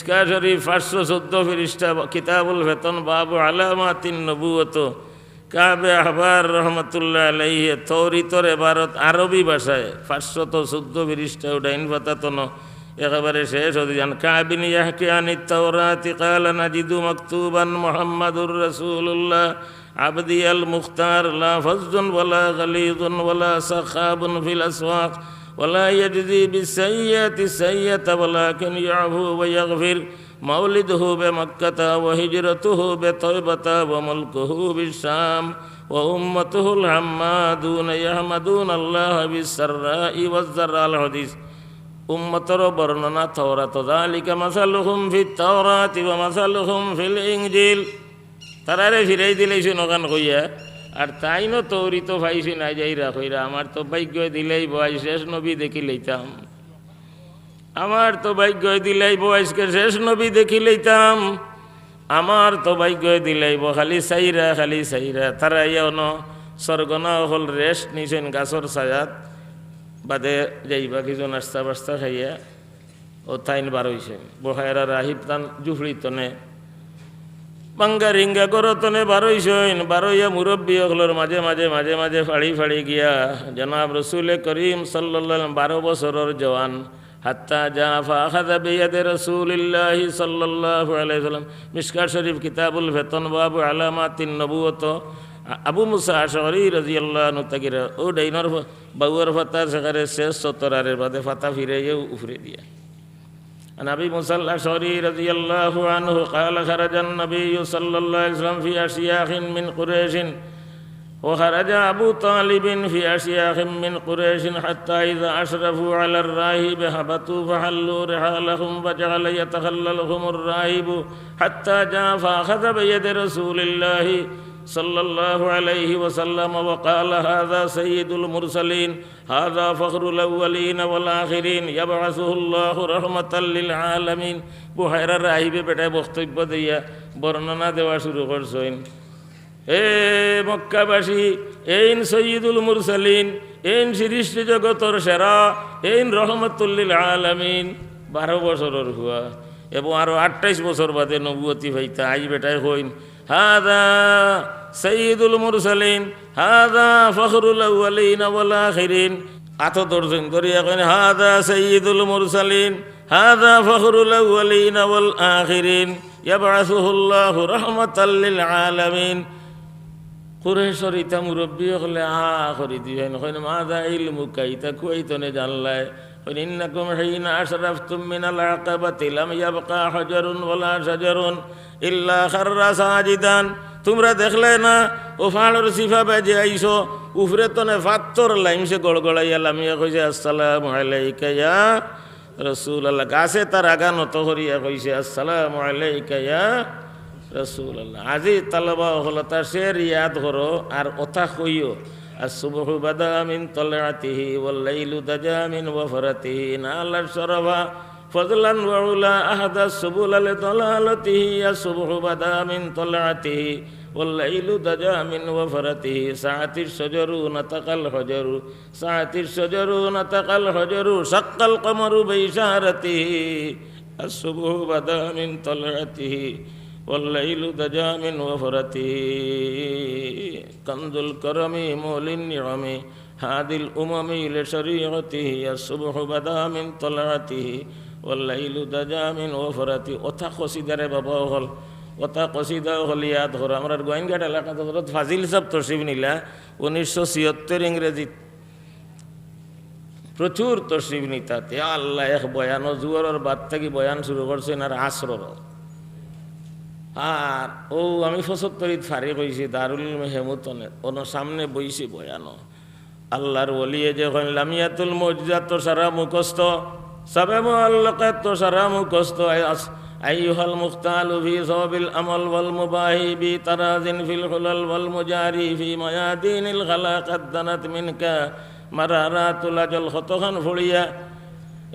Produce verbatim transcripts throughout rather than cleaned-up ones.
মিশকাত শরীফ পাঁচশো চৌদ্দ পৃষ্ঠা, কিতাবুল ফিতন, বাবু আলামাতিন নবুয়ত, কাবে আহবার রহমতুল্লাহ আলাইহি তৌরিতর এবারত আরবি ভাষায় পাঁচশত চৌদ্দ পৃষ্ঠা, উঠাইন পাতা তন একেবারে শেষ অধিকান। কাবিন ইয়াহকি আনিত তাওরাতি কালা নাজিদু মাকতুবান মুহাম্মাদুর রাসূলুল্লাহ আবদিয়াল মুখতার লা ফাজ্জুন ওয়ালা গালিজুন ওয়ালা সাখাবুন ফিল আসওয়াক ওয়ালা ইয়াজজি বিস সাইয়্যাতি সাইয়্যাতা ওয়ালাকিন ইয়াফু ওয়া ইয়াগফির। মাউলিদুহু বিমাক্কাতা ওয়া হিজরাতুহু বিতাইবাতা ওয়া মুলকুহু বিশশাম ওয়া উম্মাতুহুল হাম্মাদুনা ইয়াহমাদুনাল্লাহা বিস সাররাই ওয়াজ জাররা। আল হাদিস। উম্মতর বর্ণনা তওরাত, যালিকা মাসালুহুম ফিত তাওরাতি ওয়া মাসালুহুম ফিল ইনজিল। তারারে ফিরাই দিলাইছইন অখান কইয়া, আর তাইনও তৌরিত পাইছইন, আইজ আইরা কইরা, আমার তো ভাগ্যে দিলাইবো আইজ শেষ নবী দেখি লইতাম। আমার তো ভাগ্যে দিলাইবো আইজকে শেষ নবী দেখি লইতাম। আমার তো ভাগ্যে দিলাইবো খালি চাইরা, খালি চাইরা। তারা ইয়া অনো সরগনা অকল রেস্ট নিছইন গাছর ছায়াত, বাদে যাইবা কিছু নাস্তা বাস্তা খাইয়া। ও তাইন বারইছইন, বুহায়রা রাহিব তান জুফড়ি তনে, বাঙ্গা রিঙ্গা ঘর তনে বারইছইন। বারইয়া মুরব্বি অকলর মাঝে মাঝে, মাঝে মাঝে ফাড়ি ফাড়ি গিয়া জনাব রসুলে করিম সাল্লাল্লাহু আলাইহি ওয়াসাল্লাম, বারো বছরর জওয়ান, হাত্তা জা ফাআখাযা বিয়াদি রাসূলিল্লাহি সাল্লাল্লাহু আলাইহি ওয়াসাল্লাম। মিশকাত শরীফ, কিতাবুল ফিতন, বাবু আলামাতিন নবুয়ত, আ-, আবু মুসা আশআরী রাদিয়াল্লাহু আনহু তাকিরা, ও ডাইনর ফ-, বাউর পাতা সেখানে শেষ সতর, আর এর বাদে পাতা ফিরাইয়া উপরে দিয়া। عن أبي موسى الأشعري رضي الله عنه قال: خرج النبي صلى الله عليه وسلم في أشياخ من قريش، وخرج أبو طالب في أشياخ من قريش، حتى إذا أشرفوا على الراهب هبطوا فحلوا رحالهم، فجعل يتخللهم الراهب حتى جاء فأخذ بيد رسول الله صلى الله عليه وسلم وقال: هذا سيد المرسلين، هذا فخر الأولين والآخرين، يبعثه الله رحمة للعالمين। বুহায়রা রাহিবে বেটায় বক্তব্য দিয়া বর্ণনা দেওয়া শুরু করছইন। এ মক্কাবাসী, এইন সৈয়দুল মুরসালিন, এইন সৃষ্টি জগতর সেরা, এইন রহমতুল্লিল আলামিন, বারো বছরর হুয়া, এবং আরো আটাইশ বছর বাদে নবুয়তি পাইতা। আইজ বেটায় কইন, هذا سيد المرسلين، هذا فخر الأولين والآخرين। আতো ধরছইন, ধরিয়া কইন, هذا سيد المرسلين، هذا فخر الأولين والآخرين، يبعثه الله رحمة للعالمين। কুরাইশর ইতা মুরব্বি অকলে আ করি দিছইন, কইন, ماذا علمك؟ ইতা কুয়াইতনে জানলায়? قل إنكم حين أشرفتم من العقبة لم يبق حجر ولا شجر إلا خر ساجدا। তুমরা দেখলায় না, অউ পাহাড়র চিপা বায় যে আইছো, উপরে তনে পাত্থর লামছে গড়গড়াইয়া লামিয়া কইছে, السلام عليك يا رسول الله। গাছে তার আগা নত করিয়া কইছে, السلام عليك يا رسول الله। আজি তালবা অকল অতা শের ইয়াদ করো আর অতা কইও। الصبح بدا من طلعته والليل دجا من وفرته، نال الشرف فضلا وعلا، أهدى السبل لضلالته. الصبح بدا من طلعته والليل دجا من وفرته، ساعت الشجر نطق الحجر، ساعت الشجر نطق الحجر، شق القمر بإشارته. الصبح بدا من طلعته والليل دجا من وفرته، كنز الكرم مولي النعم هادي الأمم لشريعته. الصبح بدا من طلعته والليل دجا من وفرته। অতা কসিদারে বাবা অকল, অতা কসিদা অকল ইয়াদ করো। আমরার গোয়াইনঘাট এলাকাত হযরত ফাজিল সাব তশরিফ নিলা, উনিশশো ছিয়াত্তর ইংরেজিত প্রচুর তশরিফ নিতা। ইয়া আল্লাহ, এক বয়ানো জুহরর বাদ থাকি বয়ান শুরু করছইন আর আছরর। আর অউ আমি পঁচাত্তরিত ফারিগ অইছি দারুল ইলমে হেমুতনে, অনো সামনে বইছি বয়ানো। আল্লাহর ওলিয়ে যে কইন, লামিয়াতুল মুজিজাত তো সারা মুখস্থ, সাবে মুআল্লাকাত তো সারা মুখস্থ। আই-, আস-, أيها المختال في صوب الأمل والمباهي بتراز في الحلل والمجاري في ميادين الخلا قد دنت منك مرارات الأجل। কতখান পড়িয়া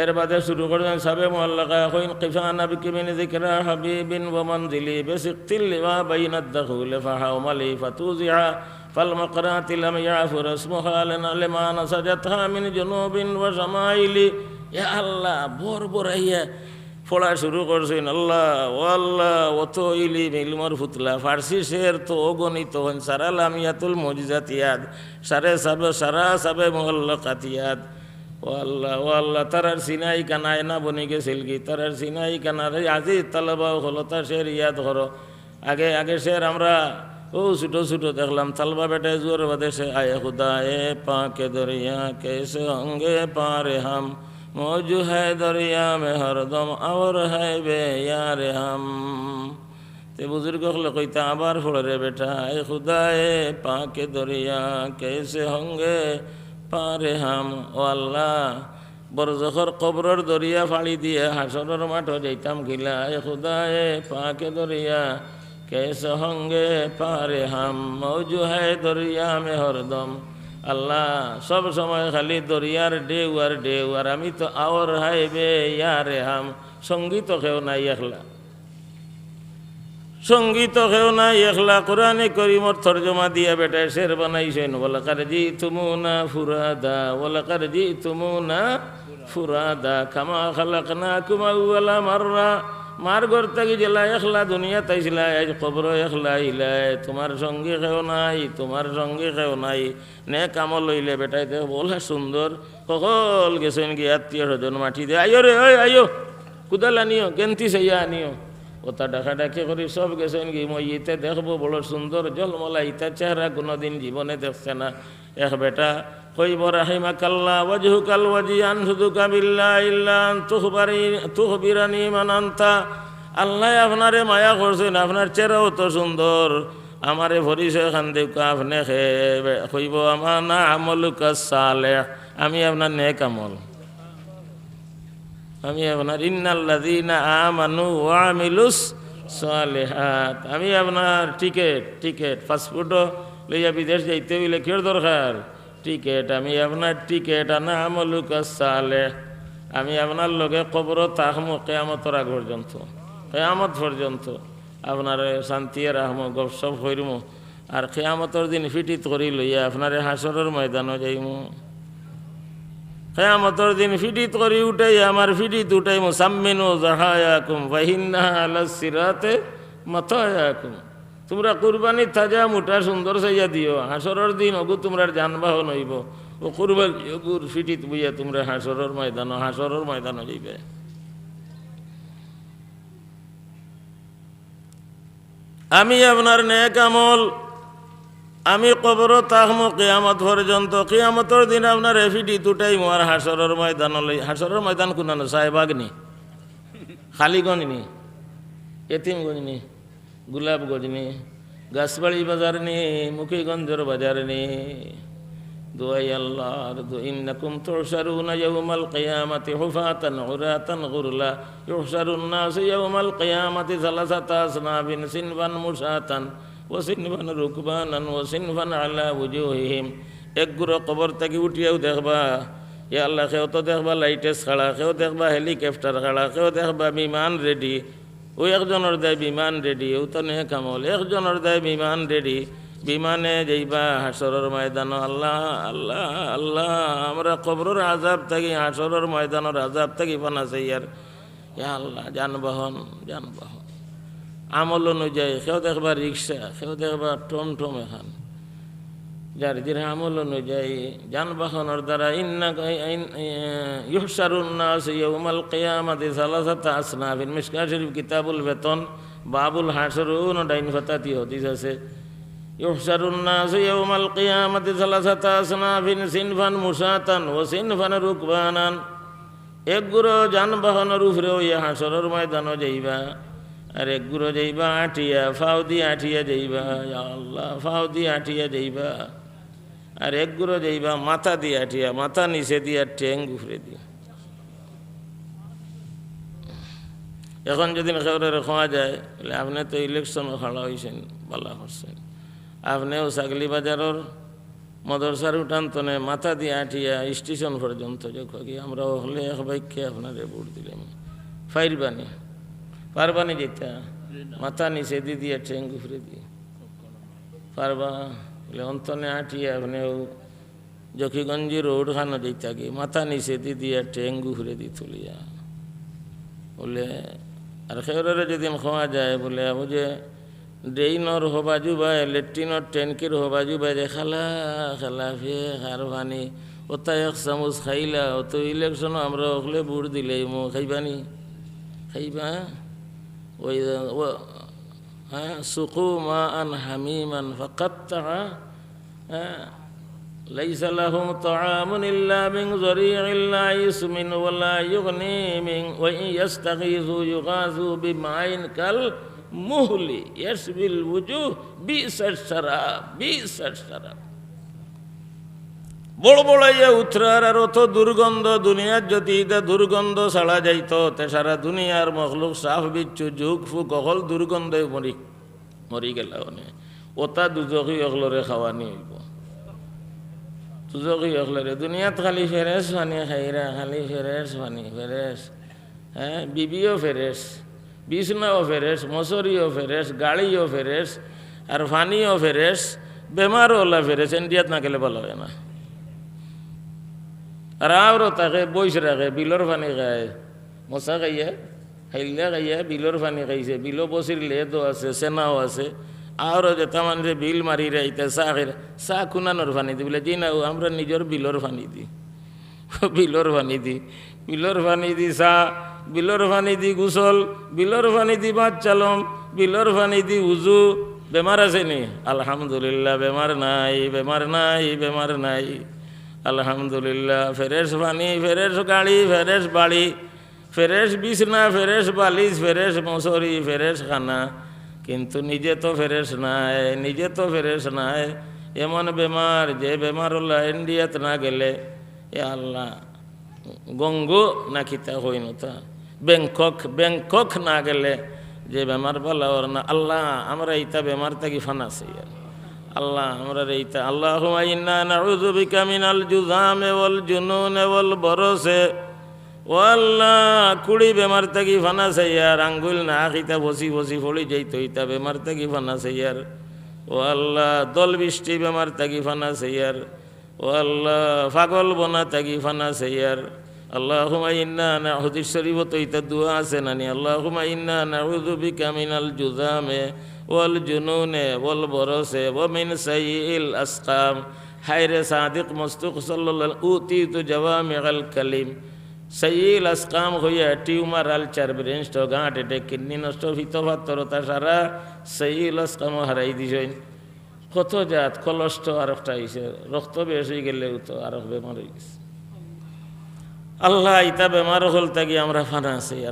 এর বাদে শুরু করছইন সাবে মুআল্লাকা কইন, كفى نبكي من ذكرى حبيب ومنزلي بسقط اللواء بين الدخول فحوملي فتوزع فالمقرات لم يعف رسمها لما نسجتها من جنوب وشمائل। ইয়া আল্লাহ, বড় বড় ইয়া পড়া শুরু করছইন, আল্লাহ, ও আল্লাহ, অত ইলিম, ইলমর ফুতলা, ফার্সি শের তো অগণিত, হইন সারা লামিয়াতুল মুজিজাত ইয়াদ, সারে সাবে, সারা সাবে মুআল্লাকাত ইয়াদ। ও আল্লাহ, ও আল্লাহ, তারার সিনাই কানা আয়না বনি গেছিল কি, তারার সিনাই কানার আজিজ তালাবা অকলতা শের ইয়াদ করো। আগে, আগে শের আমরা ও ছোট ছোট দেখলাম, তালবা বেটায় জোর বাদে সে, "আয় খুদা এ পাকে দরিয়া কেসে হঙ্গে পারে হাম, মৌজু হ্যায় দরিয়া মে হরদম, আওর হ্যায় বে ইয়ারে হাম।" তে বুজুর্গ অকলে কইতা, "আবার পড়ো রে বেটা, এ খুদা এ পাকে দরিয়া কেসে হঙ্গে পারে হাম।" ও আল্লাহ, বরজখর কবরর দরিয়া ফাড়ি দিয়া হাশরর মাঠো যাইতাম কিলা, এ খুদা এ পাকে দরিয়া কেসে হঙ্গে পারে হাম, মৌজু হ্যায় দরিয়া মে হরদম। আল্লাহ, সব সময় খালি দরিয়ার ঢেউ আর ঢেউ, আর আমি তো আওর হ্যায় বে ইয়ারে হাম, সঙ্গী তো কেউ নাই, একলা। সঙ্গী তো কেউ নাই, একলা। কোরআনে করিমর তর্জমা দিয়া বেটায় শের বানাইছইন, "ওয়ালাকাদ জিতুমুনা ফুরাদা, ওয়ালাকাদ জিতুমুনা ফুরাদা, কামা খালাকনাকুম আউওয়ালা মাররা।" মার ঘর থাকি যেলা একলা দুনিয়াত আইছিলায়, আইজ কবরো একলা আইলায়। তুমার সঙ্গী কেউ নাই, তুমার সঙ্গী কেউ নাই। নেক আমল অইলে বেটায় দেখবো, ওলা সুন্দর, হকল গেছইন গি আত্মীয় স্বজন মাটি দে, "আইও রে, ওই আইও, কুদাল আনিও, গেন্তি চাইয়া আনিও।" ওতা ডাকাডাকি করি সব গেছইন গি মইয়িতে, দেখবো বড় সুন্দর ঝলমলা, ইতা চেহারা কুনুদিন জীবনে দেখছে না। এক বেটা কইবো, "রাহিমাকাল্লাহ, ওয়াজহুকাল ওয়াজি, আনশুদুকা বিল্লাহ, ইল্লা আন তুখবারি-, তুখবিরানি মান আনতা।" আল্লায় আপনারে মায়া করছইন, আপনার চেহারা অত সুন্দর, আমারে পরিচয় খান দেউক্কা, আপনে কে? কইবো, "আমানা আমলুকা সালেহ, আমি আপনার নেক আমল।" আমি আপনার, "ইন্নাল্লাযীনা আমানু ওয়া আমিলুস সালিহাত।" আমি আপনার টিকেট, টিকেট, পাসপোর্টও লইয়া বিদেশ যাইতে অইলে কিওর দরকার? টিকেট। আমি আপনার টিকেট, আনা আমলুকা সালেহ। আমি আপনার লগে কবরো থাকমু কিয়ামতর আগ পর্যন্ত, কিয়ামত পর্যন্ত। আপনারে শান্তিয়ে রাখমু, গপসপ করিমু। আর কিয়ামতর দিন ফিটিত করি লইয়া আপনারে হাশরর ময়দানো যাইমু। কিয়ামতর দিন ফিটিত করি উঠাইয়া আমার ফিটিত উঠাইমু, "সাম্মিনু জাহায়াকুম ফাইন্না আলাস সিরাতে মাতায়াকুম।" তুমরা কুরবানি তাজা মুটা সুন্দর চাইয়া দিও, হাশরর দিন অগু তুমরার যানবাহন অইবো। অউ কুরবানি অগুর ফিটিত বইয়া তুমরা হাশরর ময়দানো, হাশরর ময়দানো যাইবায়। আমি আপনার নেক আমল, আমি কবরো থাকমু কিয়ামত পর্যন্ত, কিয়ামতর দিন আপনারে ফিটিত উঠাইমু আর হাশরর ময়দানো লই, হাশরর ময়দান কুনানো? সাহেবাগ নি? কালীগঞ্জ নি? এতিমগঞ্জ নি? গোলাপগঞ্জ নি? গাছবাড়ি বাজার নি? মুখিগঞ্জর বাজার নি? দোয়াই আল্লাহর দো, "ইন্নাকুম তুহশারুনা ইয়াউমাল কিয়ামাতি হুফাতান উরাতান গুরলা, ইউহশারুন নাসু ইয়াউমাল কিয়ামাতি সালাসাতা আসনাফিন, সিনফান মুশাতান ওয়া সিনফান রুকবানান ওয়া সিনফান আলা উজুহিহিম।" এক গুরু কবর থাকি উঠিয়াউ দেখবা, ইয়া আল্লাহ, কেউ তো দেখবা লাইটেস খাড়া, কেউ দেখবা হেলিকপ্টার খাড়া, কেউ দেখবা বিমান রেডি। অউ একজনর দায় বিমান রেডি, অউ তো নেক আমল। একজনর দায় বিমান রেডি, বিমানে যাইবা হাশরর ময়দানো। আল্লাহ, আল্লাহ, আল্লাহ, আমরা কবরর আযাব থাকি, হাশরর ময়দানর আযাব থাকি পানা চাইয়ার। ইয়া আল্লাহ, যানবাহন, যানবাহন। আমল অনুযায়ী, কেউ দেখবা রিক্সা, কেউ দেখবা টমটম এখান। যার যার আমল অনুযায়ী যানবাহনর দ্বারা ইন্না-, ইন-, ইউহশারুন নাস ইয়াউমাল কিয়ামাতি সালাসাতা আসনাফিন। মিশকাত শরীফ কিতাবুল ফিতান, বাবুল হাশর, অনো ডাইন পাতাত ই হাদিস আছে। ইউহশারুন নাস ইয়াউমাল কিয়ামাতি সালাসাতা আসনাফিন, সিনফান মুশাতান ওয়া সিনফান রুকবানান। এক গুরু যানবাহনর উপরে অইয়া হাশরর ময়দানো যাইবা, আর এক গুরু যাইবা আটিয়া, ফাও দি আটিয়া যাইবা, ইয়া আল্লাহ, ফাও দি আটিয়া যাইবা। আর এক গুরু যাইবা মাথা দি আটিয়া, মাথা নিচে দিয়া ঠেং উপরে দি। এখন যদি কেউরে কওয়া যায়, বলে, "আপনে তো ইলেকশনো খাড়া অইছইন, ভালা করছইন, আপনে অউ ছাগলি বাজারর মাদ্রাসার উঠান তনে মাথা দিয়া আটিয়া স্টেশন পর্যন্ত যাউক্কা গি, আমরা অকলে এক বাক্যে আপনারে ভোট দিলাম।" পারবানি? পারবানি যাইতা? মাথা নিচে দি দিয়া ঠেং উপরে দি। পারবা? বলে, "অন তনে আটিয়া আপনে অউ জকিগঞ্জি রোড খানো যাইতা গি, মাথা নিচে দি দিয়া ঠেং উপরে দি তুলিয়া।" বুলে, আর কেউররে যেদিন কওয়া যায়, বুলে, অউ যে ড্রেইনর হবাজু বায়, লেট্রিনর ট্যাঙ্কির হবাজু বায়, যে খালা খালা ফেক আর পানি, অতা এক চামুচ খাইলা, অত ইলেকশনো আমরা অকলে ভোট দিলাইমু, খাইবানি? খাইবা? ওই, ও, হ্যাঁ, سقوا ماء حميما فقطع، হ্যাঁ, ليس لهم طعام إلا من ضريع لا يسمن ولا يغني من، وإن يستغيثوا يغاثوا بماء كالمهل يشوي الوجوه بئس الشراب، بئس الشراب। বড়বড়াইয়া উতরার আর অত দুর্গন্ধ, দুনিয়াত যদি ইতা দুর্গন্ধ ছাড়া যাইতো, তে সারা দুনিয়ার মখলুক, সাপ বিচ্ছু, জুক ফুক, অকল দুর্গন্ধে মরি, মরি গেলা অনে। অতা দুজখি অকলরে খাওয়ানি অইবো। দুজখি অকলরে, দুনিয়াত খালি ফেরেশ পানি খাইরা, খালি ফেরেশ পানি, ফেরেশ। হ্যাঁ, বিবিও ফেরেশ, বিছনাও ফেরেশ, মশারিও ফেরেশ, গাড়িও ফেরেশ, আর পানিও ফেরেশ, বেমারও অলা ফেরেশ, ইন্ডিয়াত না গেলে ভালা অয় না। আর আওরো থাকে, বইস রাখে, বিলর পানি খায়, মশা খাইয়া, হাইল্লা খাইয়া, বিলর পানি খাইছে, বিলো বসির লেদও আছে, সেনাও আছে, আওরো যেতা মানষে বিল মারিরা ইতা চা খাইরা, চা কুনানর পানি দি? বুলে, জি না, অউ আমরা নিজর বিলর পানি দি। বিলর পানি দি, বিলর পানি দি চা, বিলর পানি দি গোসল, বিলর পানি দি ভাত চালম, বিলর পানি দি উজু। বেমার আছে নি? আলহামদুলিল্লাহ, বেমার নাই, বেমার নাই, বেমার নাই। আলহামদুলিল্লাহ, ফেরেশ পানি, ফেরেশ গাড়ি, ফেরেশ বাড়ি, ফেরেশ বিছনা, ফেরেশ বালিশ, ফেরেশ মশারি, ফেরেশ খানা। কিন্তু নিজে তো ফেরেশ নায়, নিজে তো ফেরেশ নায়। এমন বেমার, যে বেমার অলা ইন্ডিয়াত না গেলে, এ আল্লাহ, গঙ্গো না কিতা কইন অতা, ব্যাংকক, ব্যাংকক না গেলে যে বেমার ভালা অর না। আল্লাহ, আমরা ইতা বেমার থাকি ফানা চাইয়ার। আল্লাহ, আমরারে ইতা, اللهم إنا نعوذ بك من الجذام والجنون والبرص। ও আল্লাহ, কুড়ি বেমার থাকি ফানা চাইয়ার, আঙ্গুল না কিতা ফসি ফসি পড়ি যাইতো, ইতা বেমার থাকি ফানা চাইয়ার। ও আল্লাহ, দল বৃষ্টি বেমার থাকি ফানা চাইয়ার। ও আল্লাহ, পাগল বনা থাকি ফানা চাইয়ার। اللهم إنا نعوذ، হাদিস শরীফো তো ইতা দোয়া আছে নানি? اللهم إنا نعوذ بك من الجذام والجنون والبرص ومن سيء الأسقام। হায়রে সাদিক মসদুক সাল্লাল্লাহু, أوتيت جوامع الكلم। সাইয়্যিল আসকাম কইয়া tumour, ulcer, brain stroke, heart attack, kidney নষ্ট, পিত্ত পাথর, অতা সারা সাইয়্যিল আসকামও হারাই দিছইন। কত জাত, কলস্ট আরোকটা আইছে, রক্ত বেশ অইগেলেউ তো আরোক বেমার অইগেছে। আল্লাহ, ইতা বেমার অকল থাকি আমরা ফানা চাইয়ার।